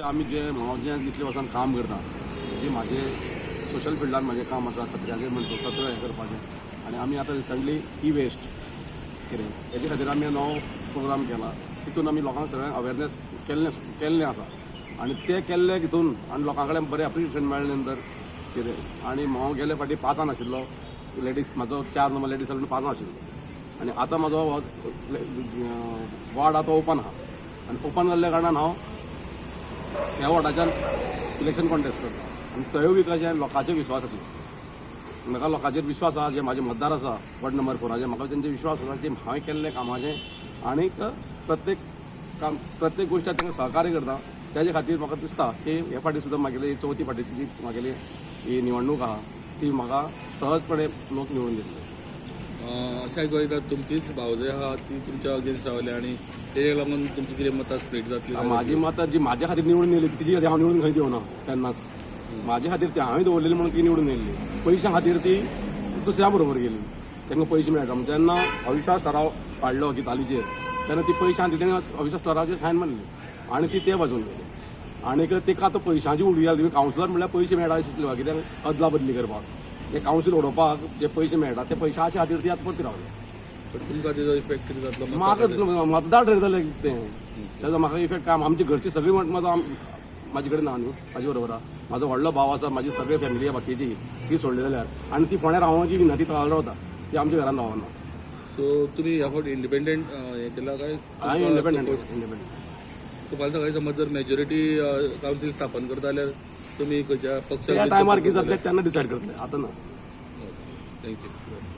आमी जे हांव जें इतले वर्सां काम करता, जे म्हाजे सोशल फिल्डान म्हाजें काम आसा, कचऱ्याचेर म्हणतो कचरो हें करपाचें. आनी आमी आतां रिसंटली ई वेस्ट कितें हेजे खातीर आमी नवो प्रोग्राम केला. तितून आमी लोकांक सगळ्यांक अवेरनेस केल्लें केल्लें आसा आनी तें केल्लें हितून आनी लोकां कडेन बरें एप्रिशिएशन मेळ्ळें नंतर कितें. आनी हांव गेले फावटी पांचान आशिल्लो, लेडीज म्हाजो 4 नंबर, लेडीज सगळें पांचान आशिल्लो. आनी आतां म्हाजो हो वॉर्ड आतां ओपन आहा आनी ओपन जाल्ल्या कारणान हांव ह्या वॉर्डाच्यान इलेक्शन कॉन्टेस्ट करता. आनी थंय बी कशें लोकांचेर विश्वास आशिल्लो, म्हाका लोकांचेर विश्वास आहा. जे म्हाजे मतदार आसा वॉर्ड नंबर 4आचे, म्हाका तेंचे विश्वास आसा की हांवें केल्लें कामाचें आनीक प्रत्येक काम, प्रत्येक गोश्टाक तांकां सहकार्य करता. तेजे खातीर म्हाका दिसता की हे फावटी सुद्दां म्हागेली चवथी फावटीची जी म्हागेली ही निवडणूक आहा, ती म्हाका सहजपणे लोक निवडून दितले. अशें आयकूंक येता, तुमचीच भावजय आहा ती तुमच्या अगेन्स्ट रावल्या आनी तेजे लागून तुमची कितें मतां स्प्लीट जातली? माझी मतां जी म्हाज्या खातीर निवडून येयली, तिजी खातीर हांव निवडून खंय दिवना तेन्नाच. म्हाजे खातीर ती हांवें दवरलेली म्हणून ती निवडून येयल्ली. पयशां खातीर ती दुसऱ्या बरोबर गेली, तांकां पयशे मेळटा म्हणून. जेन्ना अविश्वास ठराव काडलो गितालीचेर, तेन्ना ती पयशां दिली, अविश्वास ठरावाचेर सायन मारली आनी ती ते बाजून गेली. आनीक तिका आतां पयशांची उडवी जाली. कावन्सिलर म्हणल्यार पयशे मेळटा अशें दिसलें, कित्याक अदला बदली करपाक ते कावन्सील उडोवपाक जे पयशे मेळटा, ते पयशाचे खातीर ती आतां परती रावली. पण तुमकां तेजो इफेक्ट कितें जातलो? म्हाका मतदार ठरयतले तें, तेजो म्हाका इफेक्ट काय. आमची घरची सगळी मतां म्हाजे कडेन ना न्ही, म्हाजे बरोबर आहा. म्हाजो व्हडलो भाव आसा, म्हाजी सगळी फॅमिली आहा बाकीची, ती सोडली जाल्यार. आनी ती फोंड्या रावची बी ना, ती तळाला रावता, ती आमच्या घरान रावना. सो तुमी ह्या फावट इंडिपेंडंट हें केला काय? हांवें इंडिपेंडंट, इंडिपेंडंट. सो फाल्यां सकाळी समज जर मेजॉरिटी कावन्सील स्थापन करता जाल्यार तुमी खंयच्या त्या पक्षाक टायमार कितें जातलें तेन्ना डिसायड करतले, आतां ना. Thank you.